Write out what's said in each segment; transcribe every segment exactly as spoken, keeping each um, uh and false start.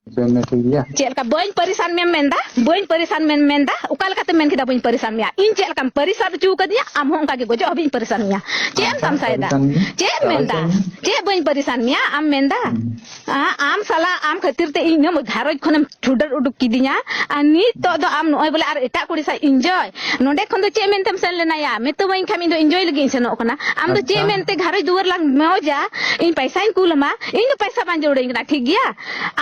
ᱦᱚᱪᱚᱭ ᱢᱮ, ᱴᱷᱤᱠ ᱜᱮᱭᱟ? ᱪᱮᱫ ᱞᱮᱠᱟ ᱵᱟᱹᱧ ᱯᱟᱹᱨᱤᱥᱟᱱ ᱢᱮᱭᱟ ᱢᱮᱱᱫᱟ? ᱵᱟᱹᱧ ᱯᱟᱹᱨᱤᱥᱟᱱ ᱢᱮ ᱢᱮᱱᱫᱟ? ᱚᱠᱟ ᱞᱮᱠᱟᱛᱮ ᱢᱮᱱ ᱠᱮᱫᱟ ᱵᱟᱹᱧ ᱯᱟᱹᱨᱤᱥᱟᱱ ᱢᱮᱭᱟ? ᱤᱧ ᱪᱮᱫ ᱞᱮᱠᱟᱢ ᱯᱟᱹᱨᱤᱥᱟᱱ ᱦᱚᱪᱚ ᱟᱠᱟᱫᱤᱧᱟ, ᱟᱢ ᱦᱚᱸ ᱚᱱᱠᱟ ᱜᱮ ᱜᱚᱡᱚᱜ ᱦᱟᱹᱵᱤᱡ ᱤᱧ ᱯᱟᱹᱨᱤᱥᱟᱱ ᱢᱮᱭᱟ᱾ ᱪᱮᱫ ᱮᱢ ᱟᱪᱪᱷᱟ, ᱛᱟᱢᱥᱟᱭᱮᱫᱟ? ᱯᱟᱹᱨᱤᱥᱟᱱ ᱢᱮ᱾ ᱪᱮᱫ ᱮᱢ ᱢᱮᱱᱫᱟ? ᱯᱟᱹᱨᱤᱥᱟᱱ ᱢᱮ᱾ ᱪᱮᱫ ᱵᱟᱹᱧ ᱯᱟᱹᱨᱤᱥᱟᱱ ᱢᱮᱭᱟ? ᱟᱢ ᱢᱮᱱᱫᱟ? ᱦᱩᱸ᱾ ᱟ-, ᱟᱢ ᱥᱟᱞᱟᱜ, ᱟᱢ ᱠᱷᱟᱹᱛᱤᱨ ᱛᱮ ᱤᱧ ᱱᱩᱱᱟᱹᱜ ᱜᱷᱟᱨᱚᱸᱡᱽ ᱠᱷᱚᱱᱮᱢ ᱪᱷᱩᱰᱟᱹᱨ ᱩᱰᱩᱠ ᱠᱤᱫᱤᱧᱟ, ᱟᱨ ᱱᱤᱛᱚᱜ ᱫᱚ ᱟᱢ ᱱᱚᱜᱼᱚᱭ ᱵᱚᱞᱮ ᱟᱨ ᱮᱴᱟᱜ ᱠᱩᱲᱤ ᱥᱟᱶ enjoy᱾ ᱱᱚᱸᱰᱮ ᱠᱷᱚᱱ ᱫᱚ ᱪᱮᱫ ᱢᱮᱱᱛᱮᱢ ᱥᱮᱱ ᱞᱮᱱᱟᱭᱟ? ᱢᱮᱛᱟᱹᱣᱟᱹᱧ ᱠᱷᱟᱱ ᱤᱧ ᱫᱚ enjoy ᱞᱟᱹᱜᱤᱫ ᱤᱧ ᱥᱮᱱᱚᱜ ᱠᱟᱱᱟ᱾ ᱟᱢ ᱫᱚ ᱪᱮᱫ ᱟᱪᱪᱷᱟ᱾ ᱢᱮᱱᱛᱮ ᱜᱷᱟᱨᱚᱸᱡᱽ ᱫᱩᱣᱟᱹᱨ ᱞᱟᱝ ᱢᱚᱡᱟ, ᱤᱧ ᱯᱟᱭᱥᱟᱧ ᱠᱩᱞ ᱟᱢᱟ, ᱤᱧ ᱫᱚ ᱯᱟᱭᱥᱟ ᱵᱟᱝ ᱡᱟᱹᱨᱩᱲᱟᱹᱧ ᱠᱟᱱᱟ, ᱴᱷᱤᱠ ᱜᱮᱭᱟ?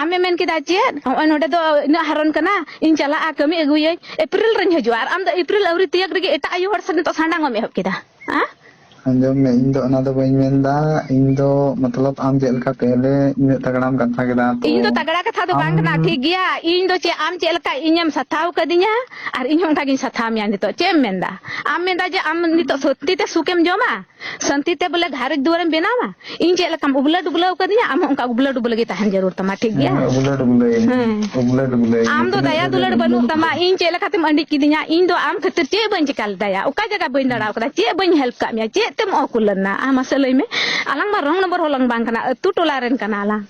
ᱟᱢᱮ ᱢᱮᱱ ᱠᱮᱫᱟ ᱪᱮᱫ? ᱱᱚᱜᱼᱚᱭ ᱱᱚᱸᱰᱮ ᱫᱚ ᱤᱱᱟᱹᱜ ᱦᱟᱨᱚᱱ ᱠᱟᱱᱟ, ᱤᱧ ᱪᱟᱞᱟᱜᱼᱟ, ᱠᱟᱹᱢᱤ ᱟᱹᱜᱩᱭᱟᱹᱧ, ᱮᱯᱨᱤᱞ ᱨᱮᱧ ᱦᱤᱡᱩᱜᱼᱟ᱾ ᱟᱨ ᱟᱢ ᱫᱚ ᱮᱯᱨᱤᱞ ᱟᱹᱣᱨᱤ ᱛᱤᱭᱟᱹᱜ ᱨᱮᱜᱮ ᱮᱴᱟᱜ ᱟᱭᱳ ᱦᱚᱲ ᱥᱟᱶ ᱱᱤᱛᱚᱜ ᱥᱟᱸᱰᱟᱝ ᱮᱢ ᱮᱦᱚᱵ ᱠᱮᱫᱟ᱾ ᱦᱮᱸ? ᱟᱸᱡᱚᱢ ᱢᱮ, ᱤᱧ ᱫᱚ ᱚᱱᱟ ᱫᱚ ᱵᱟᱹᱧ ᱢᱮᱱᱫᱟ᱾ ᱤᱧ ᱫᱚ, ᱢᱚᱛᱞᱚᱵ, ᱟᱢ ᱪᱮᱫ ᱞᱮᱠᱟ ᱯᱮᱦᱞᱮ ᱤᱱᱟᱹᱜ ᱛᱟᱜᱲᱟᱢ ᱠᱟᱛᱷᱟ ᱠᱮᱫᱟ, ᱛᱚ ᱤᱧ ᱫᱚ ᱛᱟᱜᱲᱟ ᱠᱟᱛᱷᱟ ᱫᱚ ᱵᱟᱝ ᱠᱟᱱᱟ, ᱟᱢ ᱴᱷᱤᱠ ᱜᱮᱭᱟ? ᱤᱧ ᱫᱚ ᱪᱮᱫ, ᱟᱢ ᱪᱮᱫ ᱞᱮᱠᱟ ᱤᱧᱮᱢ ᱥᱟᱛᱷᱟᱣ ᱠᱟᱫᱤᱧᱟ, ᱟᱨ ᱤᱧ ᱦᱚᱸ ᱚᱱᱠᱟ ᱜᱤᱧ ᱥᱟᱛᱷᱟᱣ ᱢᱮᱭᱟ ᱱᱤᱛᱚᱜ᱾ ᱪᱮᱫ ᱮᱢ ᱢᱮᱱᱫᱟ? ᱟᱢ ᱢᱮᱱᱫᱟ ᱡᱮ ᱟᱢ ᱱᱤᱛᱚᱜ ᱥᱚᱛᱛᱤ ᱛᱮ ᱥᱩᱠᱮᱢ ᱡᱚᱢᱟ, ᱥᱟᱱᱛᱤ ᱛᱮ ᱵᱚᱞᱮ ᱜᱷᱟᱨᱚᱸᱡᱽ ᱫᱩᱣᱟᱹᱨᱮᱢ ᱵᱮᱱᱟᱣᱟ? ᱤᱧ ᱪᱮᱫ ᱞᱮᱠᱟᱢ ᱩᱵᱞᱟᱹ ᱰᱩᱵᱞᱟᱹᱣ ᱠᱟᱫᱤᱧᱟ, ᱟᱢ ᱦᱚᱸ ᱚᱱᱠᱟ ᱩᱵᱞᱟᱹ ᱰᱩᱵᱞᱟᱹ ᱜᱮ ᱛᱟᱦᱮᱱ ᱡᱟᱹᱨᱩᱲ ᱛᱟᱢᱟ, ᱴᱷᱤᱠ ᱜᱮᱭᱟ? ᱦᱮᱸ, ᱩᱵᱞᱟᱹ ᱰᱩᱵᱞᱟᱹ᱾ ᱦᱮᱸ᱾ ᱩᱵᱞᱟᱹ ᱰᱩᱵᱞᱟᱹ᱾ ᱟᱢ ᱫᱚ ᱛᱤᱱᱟᱹᱜ ᱫᱟᱭᱟ ᱩᱵᱞᱟᱹ ᱫᱩᱞᱟᱹᱲ ᱰᱩᱵᱞᱟᱹ ᱵᱟᱹᱱᱩᱜ ᱛᱟᱢᱟ᱾ ᱤᱧ ᱪᱮᱫ ᱞᱮᱠᱟᱛᱮᱢ ᱟᱹᱰᱤᱡ ᱠᱤᱫᱤᱧᱟ? ᱤᱧ ᱫᱚ ᱟᱢ ᱠᱷᱟᱹᱛᱤᱨ ᱪᱮᱫ ᱵᱟᱹᱧ ᱪᱮᱠᱟ ᱞᱮᱫᱟᱭᱟ? ᱚᱠᱟ ᱡᱟᱭᱜᱟ ᱵᱟᱹᱧ ᱫᱟᱬᱟ ᱟᱠᱟᱫᱟ? ᱪᱮᱫ ᱵᱟᱹᱧ help ᱠᱟᱜ ᱢᱮᱭᱟ? ᱪᱮᱫ ᱛᱮᱢ ᱚᱠᱩᱞ ᱞᱮᱱᱟ? ᱟᱢ ᱢᱟᱥᱮ ᱞᱟᱹᱭ ᱢᱮ᱾ ᱟᱞᱟᱝ ᱢᱟ wrong number ᱦᱚᱸ ᱞᱟᱝ ᱵᱟᱝ ᱠᱟᱱᱟ, ᱟᱹᱛᱩ ᱴᱚᱞᱟ ᱨᱮᱱ ᱠᱟᱱᱟ ᱞᱟᱝ᱾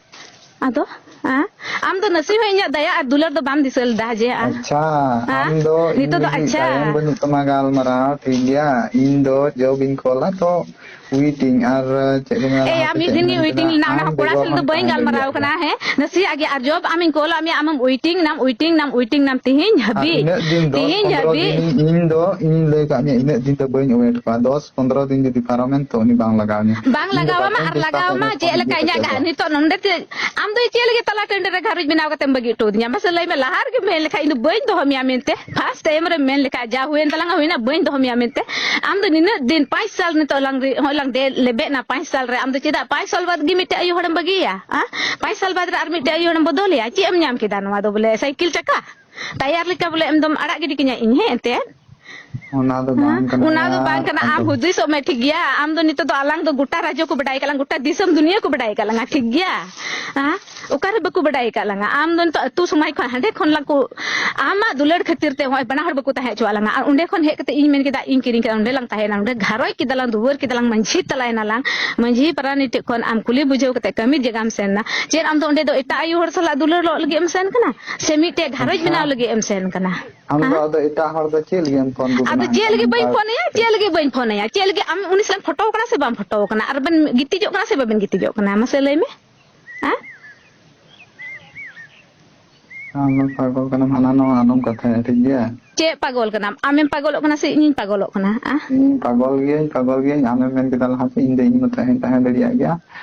ᱟᱫᱚ, ᱦᱮᱸ? ᱟᱢ ᱫᱚ ᱱᱟᱥᱮ ᱦᱚᱸ ᱤᱧᱟᱹᱜ ᱫᱟᱭᱟ ᱟᱨ ᱫᱩᱞᱟᱹᱲ ᱫᱚ ᱵᱟᱢ ᱫᱤᱥᱟᱹ ᱞᱮᱫᱟ ᱡᱮ, ᱦᱮᱸ? ᱟᱪᱪᱷᱟ, ᱦᱮᱸ? ᱟᱢ ᱫᱚ ᱤᱧ ᱱᱤᱛᱚᱜ ᱫᱚ ᱞᱟᱹᱜᱤᱫ ᱟᱪᱪᱷᱟ᱾ ᱛᱟᱭᱚᱢ ᱵᱟᱹᱱᱩᱜ ᱛᱟᱢᱟ ᱜᱟᱞᱢᱟᱨᱟᱣ, ᱴᱷᱤᱠ ᱜᱮᱭᱟ? ᱤᱧ ᱫᱚ ᱡᱚᱵ ᱤᱧ ᱠᱚᱞᱟ, ᱛᱚ waiting ᱟᱨ ᱪᱮᱫ ᱠᱚ ᱢᱮᱱᱟ, ᱮᱭᱟ, ᱞᱟᱦᱟ ᱢᱤᱫ ᱥᱮᱫ ᱫᱤᱱ ᱜᱮ ᱢᱮᱱ waiting ᱛᱮᱱᱟᱜ ᱞᱮᱱᱟ, ᱚᱱᱟ ᱟᱢ ᱦᱚᱸ ᱠᱚᱲᱟ ᱵᱮᱜᱚᱨ ᱥᱟᱞᱟᱜ ᱫᱚ ᱵᱟᱝ ᱵᱟᱹᱧ ᱛᱟᱦᱮᱸ ᱜᱟᱞᱢᱟᱨᱟᱣ ᱫᱟᱲᱮᱭᱟᱜᱼᱟ᱾ ᱠᱟᱱᱟ, ᱦᱮᱸ? ᱱᱟᱥᱮᱭᱟᱜ ᱜᱮ, ᱟᱨ ᱡᱚᱵ ᱟᱢᱤᱧ ᱠᱚᱞᱟᱜ ᱢᱮᱭᱟ, ᱟᱢᱮᱢ waiting ᱱᱟᱢ, waiting ᱱᱟᱢ, waiting ᱱᱟᱢ, ᱛᱤᱦᱤᱧ ᱟᱨ ᱦᱟᱹᱵᱤᱡ, ᱤᱱᱟᱹᱜ ᱫᱤᱱ, ᱫᱚᱥ ᱛᱤᱦᱤᱧ ᱯᱚᱱᱨᱚ ᱦᱟᱹᱵᱤᱡ᱾ ᱫᱤᱱ ᱤᱧ, ᱤᱧ ᱫᱚ, ᱤᱧ ᱞᱟᱹᱭ ᱠᱟᱜ ᱢᱮᱭᱟ, ᱤᱱᱟᱹᱜ ᱫᱤᱱ ᱫᱚ ᱵᱟᱹᱧ wait ᱠᱚᱣᱟ᱾ ᱫᱚᱥ ᱯᱚᱱᱨᱚ ᱫᱤᱱ ᱡᱩᱫᱤ ᱯᱟᱨᱚᱢᱮᱱ, ᱛᱚ ᱩᱱᱤ ᱵᱟᱝ ᱞᱟᱜᱟᱣ ᱤᱧᱟ᱾ ᱵᱟᱝ ᱤᱧ ᱫᱚ ᱞᱟᱜᱟᱣ ᱟᱢᱟ ᱵᱟᱹᱧ ᱟᱨ ᱪᱮᱥᱴᱟ ᱞᱟᱜᱟᱣ ᱠᱚᱣᱟ ᱟᱢᱟ, ᱤᱧ ᱫᱚ ᱪᱮᱫ ᱯᱷᱳᱱ ᱞᱮᱠᱟ ᱤᱫᱤ ᱤᱧᱟᱹᱜ ᱠᱟᱛᱮ ᱜᱷᱟ-, ᱫᱚ᱾ ᱱᱤᱛᱚᱜ ᱱᱚᱸᱰᱮ ᱛᱮ ᱟᱢ ᱫᱚ ᱪᱮᱫ ᱞᱟᱹᱜᱤᱫ ᱛᱟᱞᱟ ᱴᱟᱺᱰᱤ ᱨᱮ ᱜᱷᱟᱨᱚᱸᱡᱽ ᱵᱮᱱᱟᱣ ᱠᱟᱛᱮᱢ ᱵᱟᱹᱜᱤ ᱦᱚᱴᱚ ᱟᱹᱫᱤᱧᱟ? ᱢᱟᱥᱮ ᱞᱟᱹᱭ ᱢᱮ, ᱞᱟᱦᱟ ᱨᱮᱜᱮ ᱢᱮᱱ ᱞᱮᱠᱷᱟᱡ ᱤᱧ ᱫᱚ ᱵᱟᱹᱧ ᱫᱚᱦᱚ ᱢᱮᱭᱟ ᱢᱮᱱᱛᱮ, first time ᱨᱮᱢ ᱢᱮᱱ ᱞᱮᱠᱷᱟᱡ, ᱡᱟ ᱦᱩᱭᱮᱱ ᱛᱟᱞᱟᱝᱟ ᱦᱩᱭᱱᱟ, ᱵᱟᱹᱧ ᱫᱚᱦᱚ ᱢᱮᱭᱟ ᱢᱮᱱᱛᱮ᱾ ᱟᱢ ᱫᱚ ᱱᱤᱱᱟᱹᱜ ᱫᱤᱱ, ᱯᱟᱸᱪ ᱥᱟᱞ ᱱᱤᱛᱚᱜ ᱞᱟᱝ ᱨᱮ-, ᱦᱚᱸᱜᱼᱚᱭ ᱞᱟᱝ ᱫᱮ-, ᱞᱮᱵᱮᱫ ᱱᱟ ᱯᱟᱸᱪ ᱥᱟᱞ ᱨᱮ, ᱟᱢ ᱫᱚ ᱪᱮᱫᱟᱜ ᱯᱟᱸᱪ ᱥᱟᱞ ᱵᱟᱫ ᱜᱮ ᱢᱤᱫᱴᱮᱡ ᱟᱭᱳ ᱦᱚᱲᱮᱢ ᱵᱟᱹᱜᱤᱭᱟ? ᱦᱮᱸ? ᱯᱟᱸᱪ ᱥᱟᱞ ᱵᱟᱫ ᱨᱮ ᱟᱨ ᱢᱤᱫᱴᱮᱡ ᱟᱭᱳ ᱦᱚᱲᱮᱢ ᱵᱚᱫᱚᱞᱮᱭᱟ? ᱪᱮᱫ ᱮᱢ ᱧᱟᱢ ᱠᱮᱫᱟ ᱱᱚᱣᱟ ᱫᱚ ᱵᱚᱞᱮ ᱥᱟᱭᱠᱮᱞ ᱪᱟᱠᱟ? ᱴᱟᱭᱟᱨ ᱞᱮᱠᱟ ᱵᱚᱞᱮ ᱮᱠᱫᱚᱢ ᱟᱲᱟᱜ ᱜᱤᱰᱤ ᱠᱟᱹᱧᱟ ᱤᱧ, ᱦᱮᱸ ᱮᱱᱛᱮᱫ? ᱚᱱᱟ ᱫᱚ ᱵᱟᱝ ᱠᱟᱱᱟ᱾ ᱚᱱᱟ ᱫᱚ ᱵᱟᱝ ᱠᱟᱱᱟ᱾ ᱟᱢ ᱦᱩᱫᱤᱥᱚᱜ ᱢᱮ, ᱴᱷᱤᱠ ᱜᱮᱭᱟ? ᱟᱢ ᱫᱚ ᱱᱤᱛᱚᱜ ᱫᱚ ᱟᱞᱟᱝ ᱫᱚ ᱜᱚᱴᱟ ᱨᱟᱡᱽᱡᱚ ᱠᱚ ᱵᱟᱰᱟᱭ ᱠᱟᱜ ᱞᱟᱝ, ᱜᱚᱴᱟ ᱫᱤᱥᱚᱢ ᱫᱩᱱᱤᱭᱟᱹ ᱠᱚ ᱵᱟᱰᱟᱭ ᱠᱟᱜ ᱞᱟᱝᱟ, ᱴᱷᱤᱠ ᱜᱮᱭᱟ? ᱦᱮᱸ? ᱚᱠᱟᱨᱮ ᱵᱟᱠᱚ ᱵᱟᱰᱟᱭ ᱠᱟᱜ ᱞᱟᱝᱟ? ᱟᱢ ᱫᱚ ᱱᱤᱛᱚᱜ ᱟᱹᱛᱩ ᱥᱚᱢᱟᱡᱽ ᱠᱷᱚᱱ ᱦᱟᱸᱰᱮ ᱠᱷᱚᱱ ᱞᱟᱝ ᱠᱚ, ᱟᱢᱟᱜ ᱫᱩᱞᱟᱹᱲ ᱠᱷᱟᱹᱛᱤᱨ ᱛᱮ ᱦᱚᱸᱜᱼᱚᱭ ᱵᱟᱱᱟ ᱦᱚᱲ ᱵᱟᱠᱚ ᱛᱟᱦᱮᱸ ᱦᱚᱪᱚᱣᱟᱜ ᱞᱟᱝᱟ᱾ ᱟᱨ ᱚᱸᱰᱮ ᱠᱷᱚᱱ ᱦᱮᱡ ᱠᱟᱛᱮ ᱤᱧ ᱢᱮᱱ ᱠᱮᱫᱟ, ᱤᱧ ᱠᱤᱨᱤᱧ ᱠᱮᱫᱟ, ᱚᱸᱰᱮ ᱞᱟᱝ ᱛᱟᱦᱮᱸᱭᱮᱱᱟ, ᱚᱸᱰᱮ ᱜᱷᱟᱨᱚᱸᱡᱽ ᱠᱮᱫᱟ ᱞᱟᱝ, ᱫᱩᱣᱟᱹᱨ ᱠᱮᱫᱟ ᱞᱟᱝ, ᱢᱟᱹᱡᱷᱤ ᱛᱟᱞᱟᱭᱮᱱᱟ ᱞᱟᱝ᱾ ᱢᱟᱹᱡᱷᱤ ᱯᱟᱨᱟᱱᱤᱠ ᱴᱷᱮᱡ ᱠᱷᱚᱱ ᱟᱢ ᱠᱩᱞᱤ ᱵᱩᱡᱷᱟᱹᱣ ᱠᱟᱛᱮ ᱠᱟᱹᱢᱤ ᱡᱟᱭᱜᱟᱢ ᱥᱮᱱ ᱮᱱᱟ᱾ ᱪᱮᱫ ᱟᱢ ᱫᱚ ᱚᱸᱰᱮ ᱫᱚ ᱮᱴᱟᱜ ᱟᱭᱳ ᱦᱚᱲ ᱥᱟᱞᱟᱜ ᱫᱩᱞᱟᱹᱲᱚᱜ ᱞᱟᱹᱜᱤᱫ ᱮᱢ ᱥᱮᱱ ᱠᱟᱱᱟ? ᱥᱮ ᱢᱤᱫᱴᱮᱡ ᱜᱷᱟᱨᱚᱸᱡᱽ ᱟᱪᱪᱷᱟ᱾ ᱵᱮᱱᱟᱣ ᱞᱟᱹᱜᱤᱫ ᱮᱢ ᱥᱮᱱ ᱠᱟᱱᱟ? ᱟᱢ ᱫᱚ ᱦᱮᱸ? ᱟᱫᱚ ᱮᱴᱟᱜ ᱦᱚᱲ ᱫᱚ ᱪᱮᱫ ᱞᱟᱹᱜᱤᱫ ᱮᱢ ᱯᱷᱳᱱ ᱠᱚ ᱟᱫᱚ ᱠᱟᱱᱟ? ᱪᱮᱫ ᱞᱟᱹᱜᱤᱫ ᱵᱟᱹᱧ ᱚᱱᱠᱟ ᱯᱷᱳᱱ ᱟᱭᱟ? ᱪᱮᱫ ᱞᱟᱹᱜᱤᱫ ᱵᱟᱹᱧ ᱯᱷᱳᱱ ᱟᱭᱟ? ᱪᱮᱫ ᱞᱟᱹᱜᱤᱫ ᱟᱢ ᱩᱱᱤ ᱥᱟᱞᱟᱜ ᱮᱢ ᱯᱷᱳᱴᱳ ᱠᱟᱱᱟ ᱥᱮ ᱵᱟᱢ ᱯᱷᱳᱴᱳ ᱠᱟᱱᱟ? ᱟᱨ ᱵᱮᱱ ᱜᱤᱛᱤᱡᱚᱜ ᱠᱟᱱᱟ ᱥᱮ ᱵᱟᱵᱮᱱ ᱜᱤᱛᱤᱡᱚᱜ ᱠᱟᱱᱟ? ᱢᱟᱥᱮ ᱞᱟᱹᱭ ᱢᱮ᱾ ᱦᱮᱸ? ᱟᱢ ᱫᱚ ᱯᱟᱜᱚᱞ ᱠᱟᱱᱟᱢ, ᱦᱟᱱᱟ ᱱᱟᱣᱟ ᱟᱞᱚᱢ ᱠᱟᱛᱷᱟᱭᱟ, ᱴᱷᱤᱠ ᱜᱮᱭᱟ? ᱪᱮᱫ ᱯᱟᱜᱚᱞ ᱠᱟᱱᱟᱢ? ᱟᱢᱮᱢ ᱯᱟᱜᱚᱞᱚᱜ ᱠᱟᱱᱟ ᱥᱮ ᱤᱧᱤᱧ ᱯᱟᱜᱚᱞᱚᱜ ᱠᱟᱱᱟ? ᱟ? ᱤᱧ ᱯᱟᱜᱚᱞ ᱜᱤᱭᱟᱹᱧ, ᱯᱟᱜᱚᱞ ᱜᱤᱭᱟᱹᱧ, ᱟᱢᱮᱢ ᱢᱮᱱ ᱠᱮᱫᱟ ᱞᱟᱦᱟᱛᱮ, ᱤᱧ ᱫᱚ ᱤᱧ ᱢᱚᱛᱚ ᱦᱚᱸᱧ ᱛᱟᱦᱮᱸ ᱫᱟᱲᱮᱭᱟᱜ ᱜᱮᱭᱟ᱾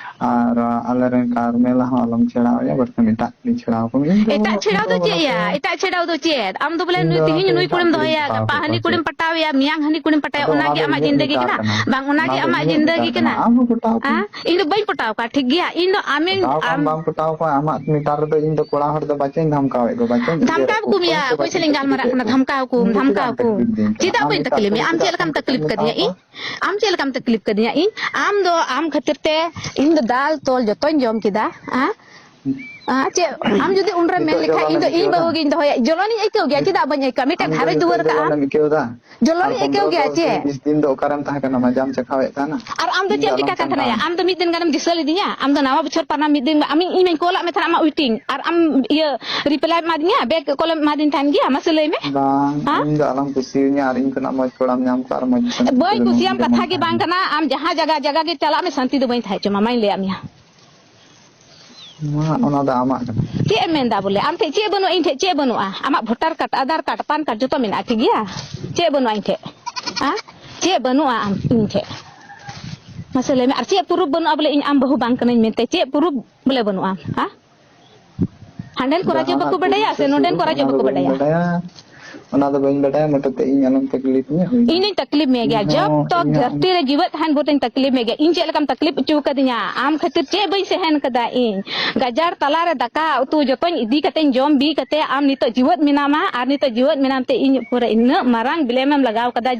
ᱟᱨ, ᱟ, ᱟᱞᱮᱨᱮᱱ ᱠᱟᱨᱢᱮᱞᱟ ᱦᱚᱸ ᱟᱞᱚᱢ ᱪᱷᱮᱲᱟᱣ ᱮᱭᱟ, ᱵᱟᱹᱲᱛᱤ ᱮᱴᱟᱜ ᱠᱩᱲᱤᱧ ᱪᱷᱮᱲᱟᱣ ᱠᱚᱢ᱾ ᱤᱧ ᱫᱚ ᱮᱴᱟᱜ ᱪᱷᱮᱲᱟᱣ ᱫᱚ ᱪᱮᱫ ᱭᱟ? ᱮᱴᱟᱜ ᱪᱷᱮᱲᱟᱣ ᱫᱚ ᱪᱮᱫ? ᱟᱢ ᱫᱚ ᱵᱚᱞᱮ ᱤᱧ ᱱᱩᱭ ᱫᱚ ᱛᱮᱦᱮᱧ ᱮᱴᱟᱜ ᱱᱩᱭ ᱠᱩᱲᱤᱢ ᱠᱩᱲᱤᱧ ᱫᱚᱦᱚᱭᱟ, ᱪᱷᱮᱲᱟᱣ ᱜᱟᱯᱟ ᱦᱟᱹᱱᱤ ᱠᱚᱣᱟ ᱥᱮ? ᱠᱩᱲᱤᱢ ᱯᱟᱴᱟᱣᱮᱭᱟ, ᱢᱮᱭᱟᱝ ᱦᱟᱹᱱᱤ ᱠᱩᱲᱤᱢ ᱯᱟᱴᱟᱣᱮᱭᱟ, ᱟᱫᱚ ᱚᱱᱟ ᱚᱱᱟᱜᱮ ᱫᱚ ᱟᱢᱟᱜ ᱤᱧᱟᱹᱜ ᱡᱤᱱᱫᱟᱹᱜᱤ ᱢᱮᱴᱟᱨ ᱠᱟᱱᱟ? ᱠᱟᱱᱟ᱾ ᱵᱟᱝ, ᱚᱱᱟ ᱚᱱᱟᱜᱮ ᱫᱚ ᱟᱢᱟᱜ ᱤᱧᱟᱹᱜ ᱡᱤᱱᱫᱟᱹᱜᱤ ᱢᱮᱴᱟᱨ ᱠᱟᱱᱟ᱾ ᱠᱟᱱᱟ? ᱟᱢ ᱦᱚᱸ ᱯᱚᱴᱟᱣ ᱟ? ᱠᱚᱢ᱾ ᱤᱧ ᱫᱚ ᱵᱟᱹᱧ ᱯᱚᱴᱟᱣ ᱠᱚᱣᱟ, ᱴᱷᱤᱠ ᱜᱮᱭᱟ? ᱤᱧ ᱫᱚ ᱟᱢᱮᱧ, ᱯᱚᱴᱟᱣ ᱠᱚᱢ ᱟᱢ ᱵᱟᱢ ᱯᱚᱴᱟᱣ ᱠᱚᱣᱟ, ᱟᱢᱟᱜ ᱢᱮᱴᱟᱨ ᱨᱮᱫᱚ ᱤᱧ ᱫᱚ ᱠᱚᱲᱟ ᱦᱚᱲ ᱫᱚ ᱵᱟᱪᱚᱧ ᱫᱷᱟᱢᱠᱟᱣᱮᱫ ᱠᱚ, ᱵᱟᱪᱚᱧ ᱮᱜᱮᱨᱮᱫ ᱫᱷᱟᱢᱠᱟᱣ ᱠᱚ, ᱠᱚᱢ ᱭᱟ, ᱠᱚᱲᱟ ᱦᱚᱲ ᱚᱠᱚᱭ ᱫᱚ ᱥᱟᱞᱟᱜ ᱤᱧ ᱵᱟᱪᱚᱧ ᱜᱟᱞᱢᱟᱨᱟᱜ ᱮᱜᱮᱨᱮᱫ ᱠᱟᱱᱟ? ᱠᱚ᱾ ᱫᱷᱟᱢᱠᱟᱣ ᱠᱚᱢ, ᱤᱧ ᱫᱚ ᱫᱷᱟᱢᱠᱟᱣ ᱪᱮᱫᱟᱜ ᱮᱢ ᱠᱚᱢ᱾ ᱛᱟᱠᱞᱤᱯ ᱫᱤᱧ ᱪᱮᱫᱟᱜ ᱠᱟᱱᱟ? ᱵᱟᱹᱧ ᱟᱢ ᱛᱟᱠᱞᱤᱯ ᱪᱮᱫᱟᱜ ᱮᱢ ᱠᱟᱫᱤᱧᱟ ᱢᱮᱛᱟᱣ ᱤᱧ? ᱠᱚᱣᱟ? ᱟᱢ ᱪᱮᱫ ᱞᱮᱠᱟᱢ ᱛᱟᱠᱞᱤᱯ ᱠᱟᱫᱤᱧᱟ ᱤᱧ? ᱟᱢ ᱫᱚ ᱟᱢ ᱠᱷᱟᱹᱛᱤᱨ ᱛᱮ ᱤᱧ ᱫᱚ ᱫᱟᱞ ᱛᱚᱞ ᱡᱚᱛᱚᱧ ᱡᱚᱢ ᱠᱮᱫᱟ᱾ ᱦᱮᱸ? ᱟᱸ, ᱪᱮᱫ ᱟᱢ ᱡᱩᱫᱤ ᱩᱱᱨᱮᱢ ᱢᱮᱱ ᱱᱤᱛᱚᱜ ᱞᱮᱠᱷᱟᱡ, ᱡᱚᱞᱚᱱ ᱤᱧ ᱫᱚ ᱮᱢ ᱤᱧ ᱟᱹᱭᱠᱟᱹᱣ ᱫᱟ? ᱵᱟᱹᱦᱩ ᱜᱤᱧ ᱫᱚᱦᱚᱭᱟ᱾ ᱡᱚᱞᱚᱱᱤᱧ ᱟᱹᱭᱠᱟᱹᱣ ᱜᱮᱭᱟ, ᱱᱤᱛ-, ᱪᱮᱫᱟᱜ ᱵᱟᱹᱧ ᱟᱹᱭᱠᱟᱹᱣᱟ? ᱢᱤᱫᱴᱮᱱ ᱱᱤᱛᱚᱜ ᱜᱷᱟᱨᱚᱸᱡᱽ ᱱᱤᱛᱚᱜ ᱫᱩᱣᱟᱹᱨ ᱠᱟᱜᱼᱟᱢ᱾ ᱡᱚᱞᱚᱱᱮᱢ ᱟᱹᱭᱠᱟᱹᱣ ᱫᱟ? ᱡᱚᱞᱚᱱᱤᱧ ᱟᱨ ᱟᱹᱭᱠᱟᱹᱣ ᱯᱚᱱᱫᱽᱨᱚ ᱜᱮᱭᱟ, ᱫᱚᱥ ᱫᱤᱱ, ᱪᱮᱫ? ᱵᱤᱥ ᱫᱤᱱ ᱫᱚ ᱚᱠᱟᱨᱮᱢ ᱛᱟᱦᱮᱸ ᱠᱟᱱᱟ? ᱢᱟᱡᱟᱢ ᱪᱟᱠᱷᱟᱣᱮᱫ ᱛᱟᱦᱮᱱᱟ? ᱟᱨ ᱟᱢ ᱫᱚ ᱤᱧ ᱪᱮᱫ ᱮᱢ ᱟᱞᱚᱢ ᱪᱤᱠᱟ ᱠᱟᱱ ᱛᱟᱦᱮᱱᱟ ᱭᱟ? ᱥᱟᱢᱴᱟᱣᱟ᱾ ᱟᱢ ᱫᱚ ᱢᱤᱫ ᱫᱤᱱ ᱜᱟᱱᱮᱢ ᱫᱤᱥᱟᱹ ᱞᱤᱫᱤᱧᱟ? ᱟᱢ ᱫᱚ ᱱᱟᱣᱟ ᱵᱚᱪᱷᱚᱨ ᱯᱟᱨᱱᱟ ᱢᱤᱫ ᱫᱤᱱ, ᱟᱢᱤᱧ, ᱤᱧ ᱢᱟᱧ ᱠᱚᱞᱟᱜ ᱢᱮ ᱛᱟᱦᱮᱱᱟ ᱟᱢᱟᱜ waiting, ᱟᱨ ᱟᱢ ᱤᱭᱟᱹ reply ᱮᱢᱟᱫᱤᱧᱟ, back call ᱮᱢ ᱮᱢᱟᱫᱤᱧ ᱛᱟᱦᱮᱱ ᱜᱮᱭᱟ? ᱢᱟᱥᱮ ᱞᱟᱹᱭ ᱢᱮ᱾ ᱵᱟᱝ, ᱦᱮᱸ? ᱤᱧ ᱫᱚ ᱟᱞᱚᱢ ᱠᱩᱥᱤᱭᱟᱹᱧᱟ, ᱟᱨ ᱤᱧ ᱠᱷᱚᱱᱟᱜ ᱢᱚᱡᱽ ᱠᱚᱲᱟᱢ ᱧᱟᱢ ᱠᱚᱣᱟ, ᱟᱨ ᱢᱚᱡᱽ ᱠᱩᱥᱤ ᱵᱟᱹᱧ ᱠᱩᱥᱤᱭᱟᱢ, ᱠᱟᱛᱷᱟ ᱜᱮ ᱵᱟᱝ ᱠᱟᱱᱟ᱾ ᱟᱢ ᱡᱟᱦᱟᱸ ᱡᱟᱭᱜᱟ, ᱡᱟᱭᱜᱟ ᱜᱮ ᱪᱟᱞᱟᱜ ᱢᱮ, ᱥᱟᱱᱛᱤ ᱫᱚ ᱵᱟᱹᱧ ᱛᱟᱦᱮᱸ ᱦᱚᱪᱚ ᱟᱢᱟ, ᱢᱟᱧ ᱞᱟᱹᱭᱟᱫ ᱢᱮᱭᱟ᱾ ᱢᱟ, ᱚᱱᱟ ᱫᱚ ᱟᱢᱟᱜ ᱠᱟᱱᱟ᱾ ᱪᱮᱫ ᱮᱢ ᱢᱮᱱᱫᱟ ᱵᱚᱞᱮ? ᱟᱢ ᱴᱷᱮᱡ ᱪᱮᱫ ᱵᱟᱹᱱᱩᱜᱼᱟ? ᱤᱧ ᱴᱷᱮᱡ ᱪᱮᱫ ᱵᱟᱹᱱᱩᱜᱼᱟ? ᱟᱢᱟᱜ voter card, Aadhaar card, PAN card ᱡᱚᱛᱚ ᱢᱮᱱᱟᱜᱼᱟ, ᱴᱷᱤᱠ ᱜᱮᱭᱟ? ᱪᱮᱫ ᱵᱟᱹᱱᱩᱜᱼᱟ ᱤᱧ ᱴᱷᱮᱡ? ᱦᱮᱸ? ᱪᱮᱫ ᱵᱟᱹᱱᱩᱜᱼᱟ ᱟᱢ, ᱤᱧ ᱴᱷᱮᱡ? ᱢᱟᱥᱮ ᱞᱟᱹᱭ ᱢᱮ, ᱟᱨ ᱪᱮᱫ proof ᱵᱟᱹᱱᱩᱜᱼᱟ ᱵᱚᱞᱮ ᱤᱧ ᱟᱢ ᱵᱟᱹᱦᱩ ᱵᱟᱝ ᱠᱟᱹᱱᱟᱹᱧ ᱢᱮᱱᱛᱮ? ᱪᱮᱫ proof ᱵᱚᱞᱮ ᱵᱟᱹᱱᱩᱜᱼᱟ? ᱦᱮᱸ? ᱦᱟᱸᱰᱮᱱ ᱠᱚ ᱨᱟᱡᱽᱡᱚ ᱡᱟᱦᱟᱱᱟᱜ ᱵᱟᱠᱚ ᱵᱟᱰᱟᱭᱟ proof ᱥᱮ ᱥᱮ ᱱᱚᱰᱮᱱ ᱠᱚ ᱥᱩᱵᱩᱛ, ᱨᱟᱡᱽᱡᱚ ᱚᱱᱟ ᱫᱚ ᱵᱟᱠᱚ ᱵᱟᱹᱧ ᱵᱟᱰᱟᱭᱟ? ᱵᱟᱰᱟᱭᱟ᱾ ᱚᱱᱟ ᱫᱚ ᱵᱟᱹᱧ ᱵᱟᱰᱟᱭᱟ, ᱢᱚᱴᱮᱛᱮ ᱤᱧ ᱟᱞᱚᱢ ᱛᱟᱠᱞᱤᱯ ᱤᱧᱟ᱾ ᱤᱧ ᱫᱚᱧ ᱛᱟᱠᱞᱤᱯ ᱢᱮᱭᱟ ᱜᱮᱭᱟ᱾ ᱤᱧ ᱦᱚᱸ, ᱡᱚᱵ ᱛᱚᱠ ᱤᱧ ᱦᱚᱸ᱾ ᱫᱷᱟᱹᱨᱛᱤ ᱨᱮ ᱡᱤᱣᱮᱫ ᱛᱟᱦᱮᱱ ᱵᱷᱳᱨ ᱫᱚᱧ ᱛᱟᱠᱞᱤᱯ ᱢᱮᱭᱟ ᱜᱮᱭᱟ᱾ ᱤᱧ ᱪᱮᱫ ᱞᱮᱠᱟᱢ ᱛᱟᱠᱞᱤᱯ ᱦᱚᱪᱚ ᱠᱟᱫᱤᱧᱟ? ᱟᱢ ᱠᱷᱟᱹᱛᱤᱨ ᱪᱮᱫ ᱵᱟᱹᱧ ᱥᱮᱦᱮᱱ ᱠᱟᱫᱟ ᱤᱧ? ᱜᱟᱡᱟᱲ ᱛᱟᱞᱟᱨᱮ ᱫᱟᱠᱟ ᱩᱛᱩ ᱡᱚᱛᱚᱧ ᱤᱫᱤ ᱠᱟᱛᱮᱧ ᱡᱚᱢ ᱵᱤ ᱠᱟᱛᱮ ᱟᱢ ᱱᱤᱛᱚᱜ ᱡᱤᱣᱮᱫ ᱢᱮᱱᱟᱢᱟ, ᱟᱨ ᱱᱤᱛᱚᱜ ᱡᱤᱣᱮᱫ ᱢᱮᱱᱟᱢ ᱛᱮ ᱤᱧ ᱩᱯᱚᱨ ᱨᱮ ᱤᱱᱟᱹᱜ ᱢᱟᱨᱟᱝ ᱵᱞᱮᱢ ᱮᱢ ᱞᱟᱜᱟᱣ ᱠᱟᱫᱟ ᱡᱮ